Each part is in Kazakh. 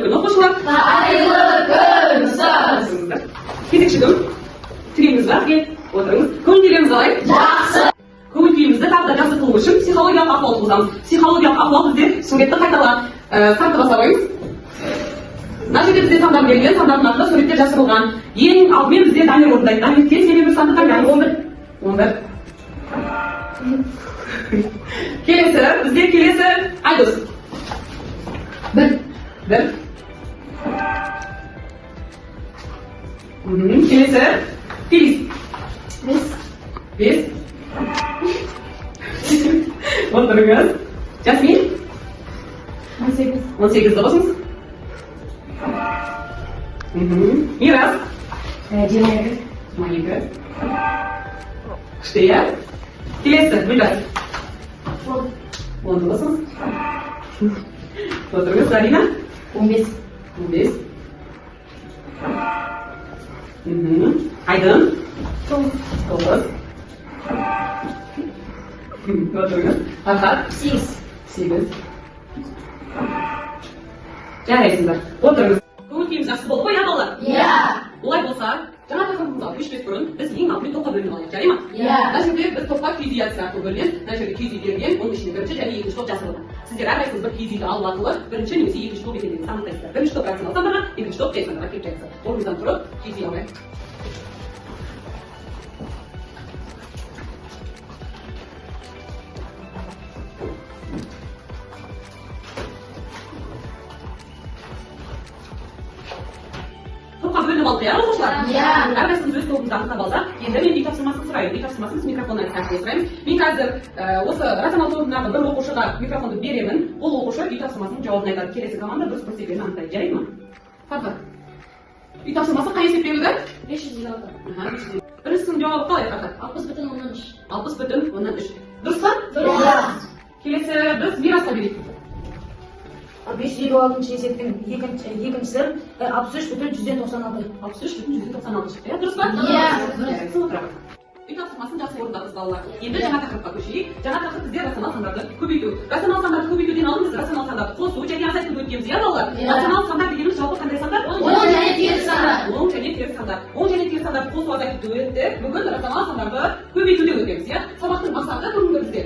Қайырлы күн, оқушылар! Қайырлы күн, ұстаз! Кезекші кім? Түгеліңіз ба? Отырыңыз. Көңіл күйлеріңіз қалай? Жақсы! Көңіл күйімізді тағы да жақсы қылу үшін психологиялық ахуал туғызамыз. Психологиялық ахуал бізде суретті қайтала. Сартты баса қойыңыз. Мына жерде бізде сандар берілген, сандардың артында суреттер жасырылған. Ең алдымен бізде Дамир орындайды. Дамир, кез келген бір санды таңдаңыз. 11. 11. Келесі, бізде келесі Айдос. 1. 1. Келесі Фелис. 5. 5. Отырыңыз. Жасмин. 18. 18-ді қосыңыз. Мирас. 22. 22. Күшті, иә? Келесі, Гүлжан. 10-ды қосыңыз. Отырыңыз, Зарина. 15. 15. Айдын. 9. 9. Отырыңыз. Фархат. 8. 8. Жарайсыңдар. Отырыңыз. Көңіл күйіміз жақсы болды ғой, иә, балалар? Иә! Олай болса, жаңа тақырыбымызға көшпес бұрын біз ең алдымен топқа бөлініп алайық, жарай ма? Иә! Мына жерде біз топқа киіз үй әдісі арқылы бөлінеміз. Мына жерде киіз үй берілген, оның ішінде бірінші және екінші топ жасырылған. Сіздер әрқайсыңыз бір киіз үйді алу арқылы бірінші немесе екінші топ екендігін анықтайсыздар. Бірінші топ рационал сандарға, екінші топ жай сандарға келіп жатса. Орныңыздан тұрып, киіз үй алайық. Топқа бөлініп алдық, иә, оқушылар? Иә. Әрқайсымыз өз тобымызды анықтап алсақ, енді мен үй тапсырмасын сұраймын. Үй тапсырмасын біз микрофон арқылы сұраймыз. Мен қазір осы рационал тобындағы бір оқушыға микрофонды беремін. Ол оқушы үй тапсырмасының жауабын айтады. Келесі команда дұрыс бұрыс екенін анықтайды. Жарайды ма? Фархат. Үй тапсырмасы қай есеп берілді? 556. Аха, 556. Біріншісінің жауабы қалай, Фархат? 60,3. 60,3. Дұрыс па? Дұрыс. Келесі біз Мирасқа берейік. 556 есептің екіншісі 63,96. 63,96 шықты, иә, дұрыс па? Иә, дұрыс. Жарайсың, отырамыз. Үй тапсырмасын жақсы орындадыңыз, балалар. Енді жаңа тақырыпқа көшейік. Жаңа тақырып бізде рационал сандарды көбейту. Рационал сандарды көбейтуден алдын біз рационал сандарды қосу және азайтуды өткенбіз, иә, балалар? Иә. Рационал сандар дегеніміз жалпы қандай сандар? Оң және теріс сандар. Оң және теріс сандар. Оң және теріс сандарды қосу, азайтуды өттік. Бүгін рационал сандарды көбейтуді өтеміз, иә? Сабақтың мақсаты бүгінгі бізде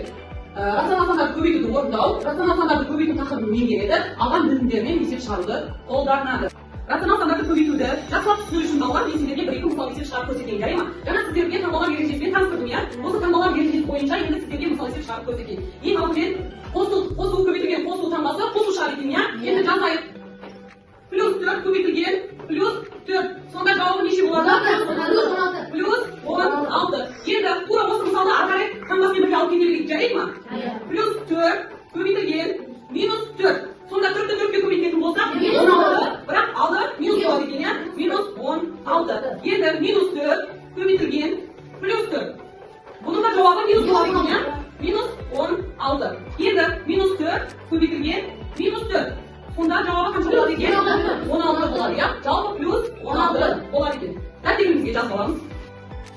рационал сандарды көбейтуді орындау, рационал сандарды көбейту тақырыбын меңгереді, алған білімдерінен есеп шығаруды қолданады. Рационал сандарды көбейтуді жақсылап түсіну үшін, балалар, мен сіздерге бір екі мысал есеп шығарып көрсетейін, жарай ма? Жаңа сіздерге таңбалар ережесімен таныстырдым, иә? Осы таңбалар ережесі бойынша енді сіздерге мысал есеп шығарып көрсетейін. Ең алдымен қосу, көбейтілген қосу таңбасы қосу шығады екен, иә? Енді жазайық. Плюс 4 көбейтілген плюс 4. Сонда жауабы неше болады? Плюс 16. Плюс 16. Енді тура осы мысалды ары қарай таңбасымен бірге алып кете берейік, жарай ма? Иә. Плюс 4 көбейтілген минус 4. Сонда 4-ті 4-ке көбейтетін болсақ, Минус 16, бірақ алды минус болады екен, иә? Минус 16. Енді минус 4 көбейтілген плюс 4. Бұның да жауабы минус болады екен, иә? Минус 16. Енді минус 4 көбейтілген минус 4. Сонда жауабы қанша болады екен? 16 болады, иә? Жалпы плюс 16 болады екен. Дәптерімізге жазып аламыз.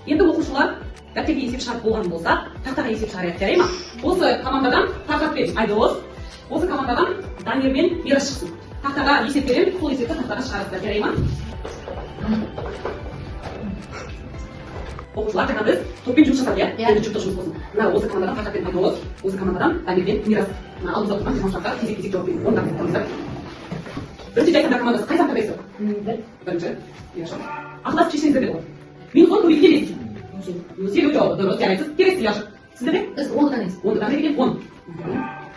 Енді, оқушылар, дәптерге есеп шығарып болған болсақ, тақтаға есеп шығарайық, жарай ма? Осы командадан Фархат пен Айдос, осы командадан Дамир мен Мирас шықсын. Тақтаға есеп беремін, сол есепті тақтаға шығарасыздар, жарай ма? Оқушылар, жаңа біз топпен жұмыс жасадық, иә? Иә. Енді жұптық жұмыс болсын. Мына осы командадан Фархат пен Айдос, осы командадан Дамир мен Мирас. Мына алдымызда тұрған 20 сұраққа кезек кезек жауап беріңіз. Орындарыңызға тұрыңыздар. Бірінші жай сандар командасы, қай сан таңдайсыз? 1. Бірінші. Ұяшық. Ақылдасып шешсеңіздер де болады. Минус 10 көбейтілген 5. Минус 7 жауабы дұрыс, жарайсыз. Келесі ұяшық. Сіздерде? Біз 10 таңдаймыз. 10-ды таңдайды екен, 10.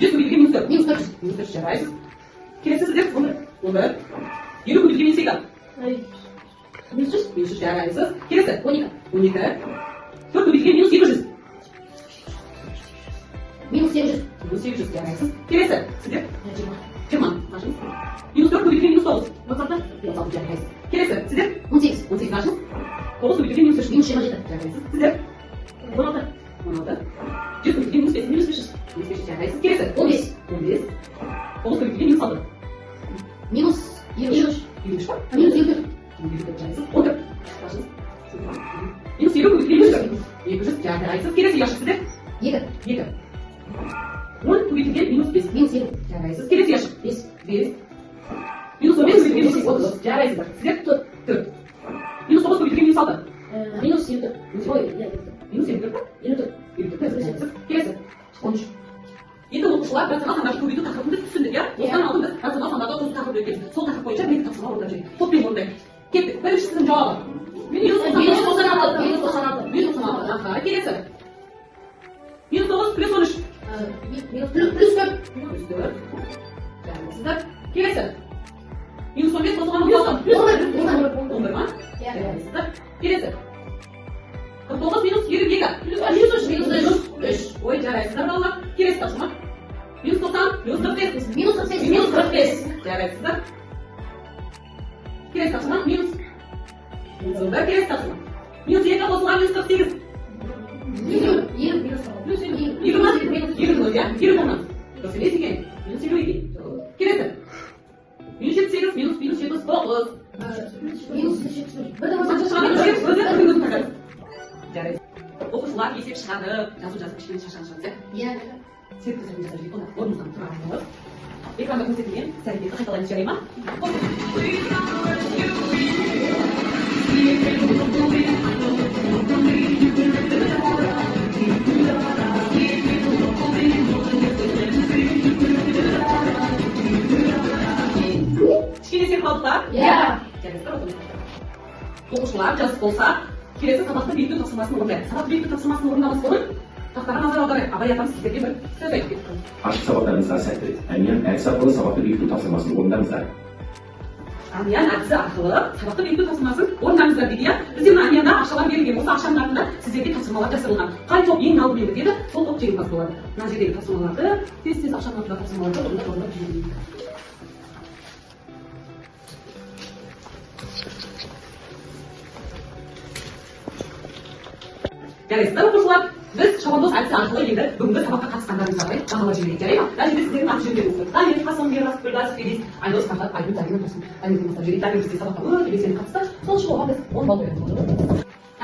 100 көбейтілген минус 4. Минус 400. Минус 4, жарайсыз. Келесі сіздер? 11. 11. 50 көбейтілген минус 2. Минус 100. Минус 3, жарайсыз. Келесі? 12. 12. 4 көбейтілген минус 200. Минус 800. Минус 800, жарайсыз. Келесі сіздер? 20. 20. Ашыңыз. Минус 4 көбейтілген минус 9. 26. 36, жарайсыз. Келесі сіздер? 18. 18, ашыңыз. 9 көбейтілген минус 3. Минус 27. Жарайсыз. Сіздер? 16. 16. 100 көбейтілген минус 5. Минус 500. Минус 5, жарайсыз. Келесі? 15. 15. 9 көбейтілген минус 6. Минус 53. 53 па? Минус 54. 54, жарайсыз. 14. Ашыңыз. Минус 50 көбейтілген минус 4. 200, жарайсыз. Келесі ұяшық сіздер? 2. 2. 10 көбейтілген минус 5. Минус 50. Жарайсыз. Келесі ұяшық. 5. 5. Минус 15 көбейтілген минус 30. Жарайсыздар. Сіздер 4. Минус 9 көбейтілген минус 6. Минус 74. Ой, иә, Минус 74 па? 54. 54. Келесі. 13. Енді оқушылар рационал сандарды көбейту тақырыбын біз түсіндік, иә? Осыдан алдын біз рационал сандарды қосу тақырыбын өткенбіз. Сол тақырып бойынша бір екі тапсырма орындап жіберейік. Топпен орындайық. Кеттік. Біріншісінің жауабы. Минус Минус 96. Минус 96. Минус 96. Аха, келесі. Минус 9 плюс 13. Минус плюс 4. Плюс 4. Жарайсыздар. Келесі. Минус 15 қосылған 36. Плюс 11. 11 ма? Иә. Жарайсыздар. Келесі. 49 минус 52. Плюс 3. Минус 3. Ой, жарайсыздар, балалар. Келесі тапсырма. Минус 90 плюс 45. Минус 48. Минус 45. Жарайсыздар. Келесі тапсырма. Минус. Минус келесі тапсырма. Минус 2 қосылған минус 48. Елу. Минус Плюс 50. Елу ма? Елу, иә? Елу болмас. Дұрыс емес екен. Минус 50 екен. Келесі. Минус 78, минус минус 79. Минус 71. Қанша шығады? Өзі өзі өзі. Жарайды. Оқушылар есеп шығарып, жазу жазып кішкене шаршаған шығарсыз, иә? Иә. Серік жасап жіберейік, онда орнымыздан тұра алып, экранда көрсетілген іс әрекетті қайталаймыз, жарай ма? Кішкене серік алдық та? Иә. Жарайсыздар, отырыңыздар. Оқушылар жазып болса, келесі сабақты бекіту тапсырмасын орындайық. Сабақты бекіту тапсырмасын орындамас бұрын тақтаға назар аударайық. Абай атамыз сіздерге бір сөз айтып кетті. Ашық сабақтарыңызға сәттілік. Әмиян әдісі арқылы сабақты бекіту тапсырмасын орындаңыздар. Әмиян әдісі арқылы сабақты бекіту тапсырмасын орындаңыздар дейді, иә? Бізде мына әмиянда ақшалар берілген. Осы ақшаның артында сіздерге тапсырмалар жасырылған. Қай топ ең алдымен бітеді, сол топ жеңімпаз болады. Мына жердегі тапсырмаларды тез-тез ақшаның артында тапсырмаларды орындап орындап жіберейік. Жарайсыздар, оқушылар. Біз шабандоз әдісі арқылы енді бүгінгі сабаққа қатысқандарыңызға қарай бағалап жіберейік, жарай ма? Мына жерде сіздердің аты жөндеріңіз тұр. Дамир, Қасым, Мирас, Гүлбаз, Фелис, Айдос, Фархат, Айгүл, Зарина, Тұрсын. Дамирден бастап жіберейік. Дамир бізге сабаққа өте белсенді қатысты. Сол үшін оған біз 10 балл қоямыз.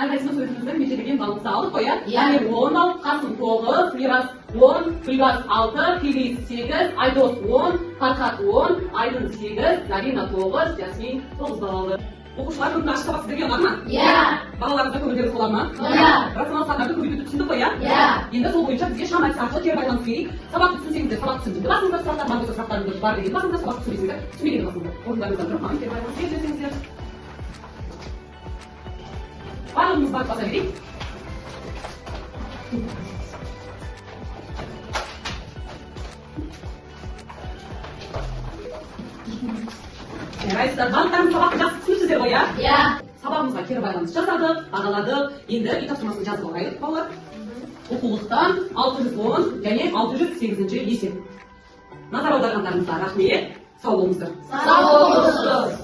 Әрқайсымыз өзіміздің межелеген балымызды алдық қой, иә? Иә. Дамир 10 балл, Қасым 9, Мирас 10, Гүлбаз 6, Фелис 8, Айдос 10, Фархат 10, Айдын 8, Зарина 9, Жасмин 9 балл алды. Оқушылар, бүгінгі ашық сабақ сіздерге ұнады ма? Иә. Балаларыңызға көңілдеріңіз тола ма? Иә. Рационал сандарды көбейтуді түсіндік қой, иә? Иә. Енді сол бойынша бізге шам әдісі арқылы кері байланыс берейік. Сабақты түсінсеңіздер, сабақты түсіндім деп басыңыздар, сұрақтар бар болса сұрақтарыңыз бар деген басыңыздар, сабақты түсінбесеңдер, түсінбегенді басыңыздар. Орындарыңыздан тұрып маған кері байланыс беріп жіберсеңіздер. Барлығымыз барып баса берейік. Жарайсыздар, барлықтарыңыз сабақты жақсы түсініпсіздер ғой, иә? Иә. Сабағымызға кері байланыс жасадық, бағаладық. Енді үй тапсырмасын жазып алайық, балалар. Оқулықтан 610 және 608 есеп. Назар аударғандарыңызға рахмет. Сау болыңыздар. Сау болыңыз.